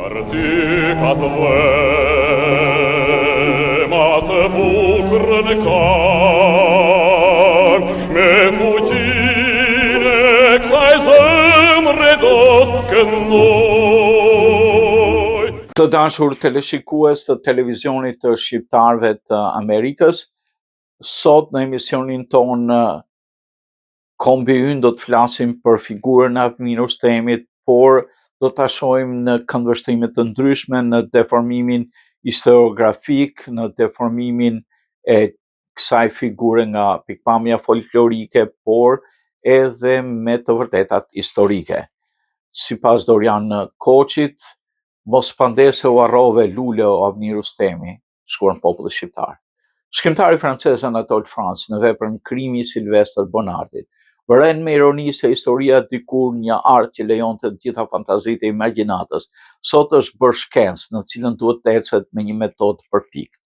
Artyk atë dhe ma të bukurën kan Me fuqinë e kësaj zemre do të këndoj Të dashur teleshikues të televizionit të shqiptarëve të Amerikës, sot në emisionin tonë Kombi ynë do të flasim për figurën e Avni Rustemit, por do ta shohim në këndvështrime të ndryshme, në deformimin historiografik, në deformimin e kësaj figure nga pikëpamja folklorike, por edhe me të vërtetat historike. Sipas Dorian Koçit, mos pandeh se u harrove lule o Avni Rustemi, shkruan populli shqiptar. Shkrimtari francez Anatole France në veprën Krimi i Silvestër Bonardit vëren me ironi se historia dikur një art që lejonte të gjitha fantazitë e imagjinatës, sot është bërë shkencë në të cilën duhet të ecet me një metodë të përpiktë.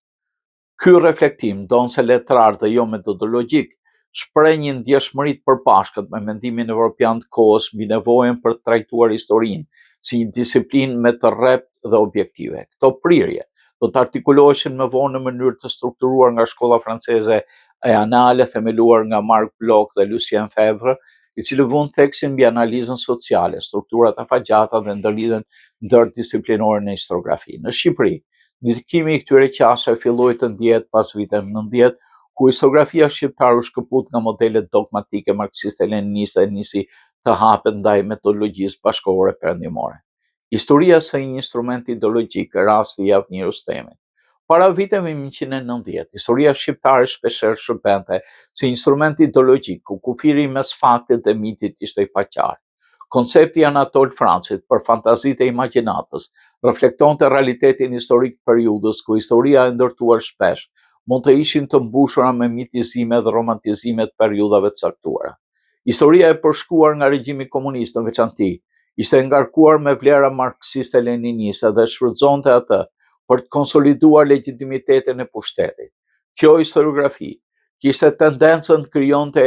Ky reflektim, ndonëse letrar dhe jo metodologjik, shpreh një ndjeshmëri të përbashkët me mendimin evropian të kohës mbi nevojën për të trajtuar historinë si një disiplinë më të rreptë dhe objektive. Këto prirje do të artikuloheshin më vonë në mënyrë të strukturuar nga shkolla franceze e Anale, themeluar nga Marc Bloch dhe Lucien Febvre, i cili vunë theksin mbi analizën sociale, strukturat afatgjata dhe ndërlidhjen ndërdisiplinore në historiografi. Në Shqipëri, ndikimi i këtyre qasjeve filloi të ndjehet pas viteve 90, ku historiografia shqiptare u shkëput nga modelet dogmatike marksiste-leniniste e nisi të hapet ndaj metodologjisë bashkëkohore perëndimore. Historia si një instrument ideologjik, rasti i Avni Rustemit. Para viteve 1990, historia shqiptare shpeshherë shërbente si instrument ideologjik, ku kufiri mes faktit dhe mitit ishte i paqartë. Koncepti i Anatole Francit për fantazitë e imagjinatës reflektonte realitetin historik të periudhës ku historia e ndërtuar shpesh mund të ishin të mbushura me mitizime dhe romantizime të periudhave të caktuara. Historia e përshkruar nga regjimi komunist në veçanti ishte e ngarkuar me vlera marksiste-leniniste dhe shfrytëzonte atë për të konsoliduar legjitimitetin e pushtetit. Kjo historiografi kishte tendencën të krijonte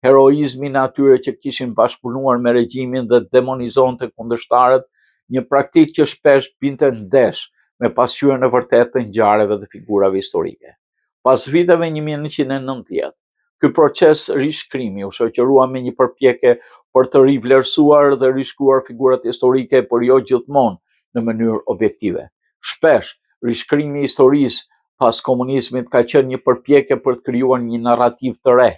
heroizmin e atyre që kishin bashkëpunuar me regjimin dhe demonizonte kundërshtarët, një praktikë që shpesh binte ndesh me pasqyrën e vërtetë të ngjarjeve dhe figurave historike. Pas viteve 1990, Ky proces rishkrimi u shoqërua me një përpjekje për të rivlerësuar dhe rishkruar figurat historike, por jo gjithmonë në mënyrë objektive. Shpesh, rishkrimi i historisë pas komunizmit ka qenë një përpjekje për të krijuar një narrativë të re,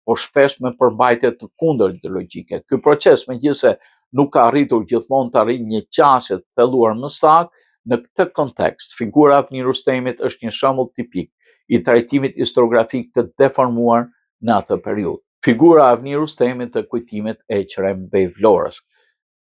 por shpesh me përmbajtje të kundërt ideologjike. Ky proces, megjithëse nuk ka arritur gjithmonë të arrijë një qasje të thelluar më saktë, në këtë kontekst, figura e Avni Rustemit është një shembull tipik i trajtimit historiografik të deformuar në atë periudhë. Figura e Avni Rustemit dhe kujtimet e Eqrem Bej Vlorës.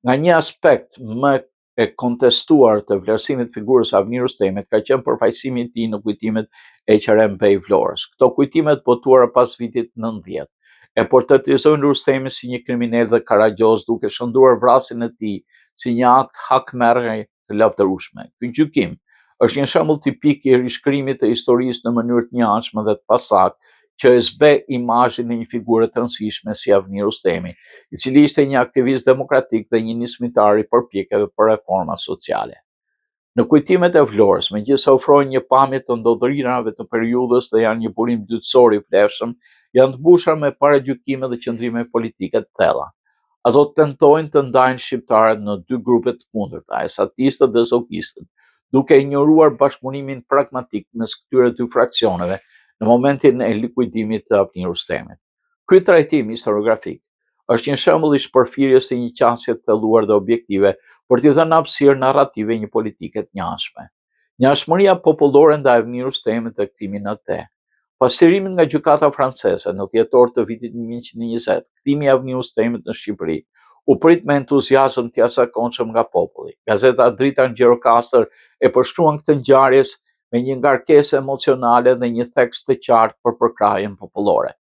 Nga një aspekt më e kontestuar të vlerësimit të figurës së Avni Rustemit ka qenë përfaqësimi i tij në kujtimet e Eqrem Bej Vlorës. Këto kujtime të botuara pas vitit 90 e portretizojnë Rustemin si një kriminel dhe karagjoz duke shndërruar vrasjen e tij si një akt hakmerrje të lavdërueshme. Ky gjykim është një shembull tipik i rishkrimit të historisë në mënyrë të njëanshme dhe të pasaktë, që e zbeh imazhin e një figure të rëndësishme si Avni Rustemi, i cili ishte një aktivist demokratik dhe një nismëtar i përpjekjeve për reforma sociale. Në kujtimet e Vlorës, megjithëse ofrojnë një pamje të ndodhirave të periudhës dhe janë një burim dytësor i vlefshëm, janë të mbushura me paragjykime dhe qëndrime politike të thella. Ato tentojnë të ndajnë shqiptarët në dy grupe të kundërta, esatistët dhe zogistët, duke injoruar bashkëpunimin pragmatik mes këtyre dy fraksioneve në momentin e likuidimit të Avni Rustemit. Ky trajtim historiografik është një shembull i shpërfilljes së një qasje të thelluar dhe objektive për t'i dhënë hapësirë narrative një politike të njëanshme. Njëanshmëria popullore ndaj Avni Rustemit dhe kthimi në atdhe. Pas çlirimit nga gjykata franceze në dhjetor të vitit 1920, kthimi i Avni Rustemit në Shqipëri u prit me entuziazëm të jashtëzakonshëm nga populli. Gazeta Drita në Gjirokastër e përshkruan këtë ngjarje me një ngarkesë emocionale dhe një theks të qartë për përkrahjen popullore.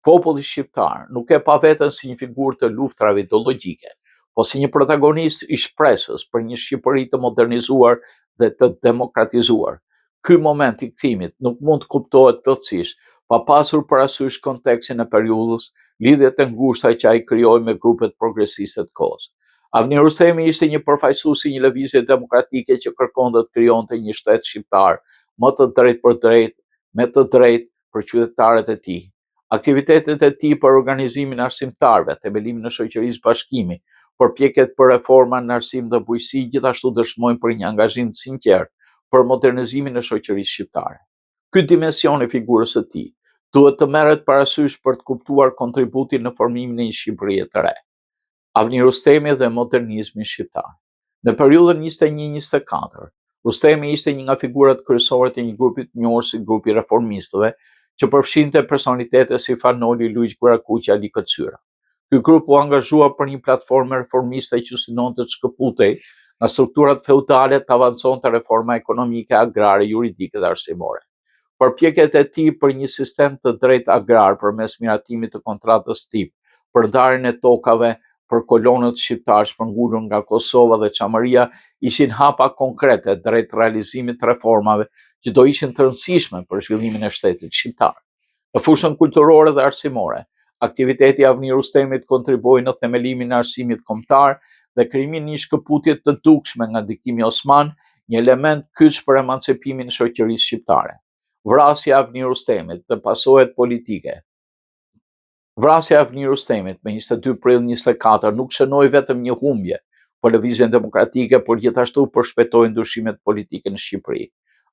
Populli shqiptar nuk e pa veten si një figurë të luftërave ideologjike, po si një protagonist i shpresës për një Shqipëri të modernizuar dhe të demokratizuar. Ky moment i kthimit nuk mund të kuptohet plotësisht pa pasur parasysh kontekstin e periudhës, lidhjet e ngushta që ai krijoi me grupet progresiste të kohës. Avni Rustemi ishte një përfaqësues i një lëvizje demokratike që kërkonte të krijonte një shtet shqiptar më të drejtpërdrejtë, me të drejtë për qytetarët e tij. Aktivitetet e tij për organizimin e arsimtarëve, themelimin e shoqërisë Bashkimi, përpjekjet për reforma në arsim dhe bujqësi gjithashtu dëshmojnë për një angazhim të sinqertë për modernizimin e shoqërisë shqiptare. Ky dimension i figurës së tij duhet të merret parasysh për të kuptuar kontributin në formimin e një Shqipërie të re. Avni Rustemi dhe modernizmi shqiptar. Në periudhën 21-24, Rustemi ishte një nga figurat kryesore të një grupi të njohur si grupi i reformistëve, që përfshinte personalitete si Fan Noli, Luigj Gurakuqi, Ali Këlcyra. Ky grup u angazhua për një platformë reformiste që synonte të shkëputej nga strukturat feudale të avanconte reforma ekonomike, agrare, juridike dhe arsimore. Përpjekjet e tij për një sistem të drejtë agrar përmes miratimit të kontratës tip për ndarjen e tokave për kolonët shqiptarë shpërngulur nga Kosova dhe Çamëria ishin hapa konkrete drejt realizimit të reformave që do ishin të rëndësishme për zhvillimin e shtetit shqiptar. Në fushën kulturore dhe arsimore, aktiviteti i Avni Rustemit kontribuoi në themelimin e arsimit kombëtar dhe krijimin e një shkëputje të dukshme nga ndikimi osman, një element kyç për emancipimin e shoqërisë shqiptare. Vrasja e Avni Rustemit dhe pasojat politike. Vrasja e Avni Rustemit më 22 prill 24 nuk shënoi vetëm një humbje për lëvizjen demokratike, por gjithashtu përshpejtoi ndryshimet politike në Shqipëri.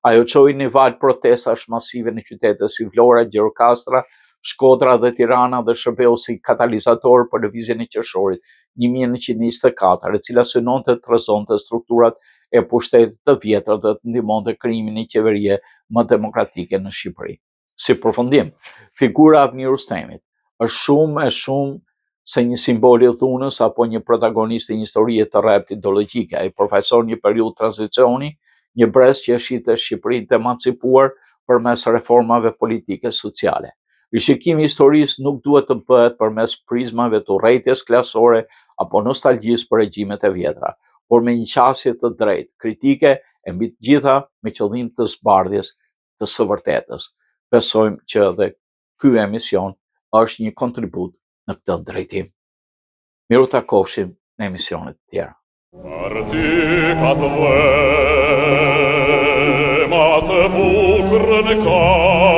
Ajo çoi një valë protestash masive në qytete si Vlora, Gjirokastra, Shkodra dhe Tirana dhe shërbeu si katalizator për lëvizjen e qershorit 1924, e cila synonte të rrëzonte strukturat e pushtetit të vjetër dhe të ndihmonte krijimin e një qeverie më demokratike në Shqipëri. Si përfundim, figura e Avni Rustemit është shumë më shumë se një simbol i dhunës apo një protagonist i një historie të rreptë ideologjike. Ai përfaqëson një periudhë tranzicioni, një brez që e shihte Shqipërinë të emancipuar përmes reformave politike sociale. Rishikimi i historisë nuk duhet të bëhet përmes prizmave të urrejtjes klasore apo nostalgjisë për regjimet e vjetra, por me një qasje të drejtë, kritike e mbi të gjitha me qëllim të zbardhjes të së vërtetës. Besojmë që edhe ky emision është një kontribut në këtë drejtim. Mirutakofshim në emisionet të tjera. Për ty ka të dhe, ma të bukurën ka.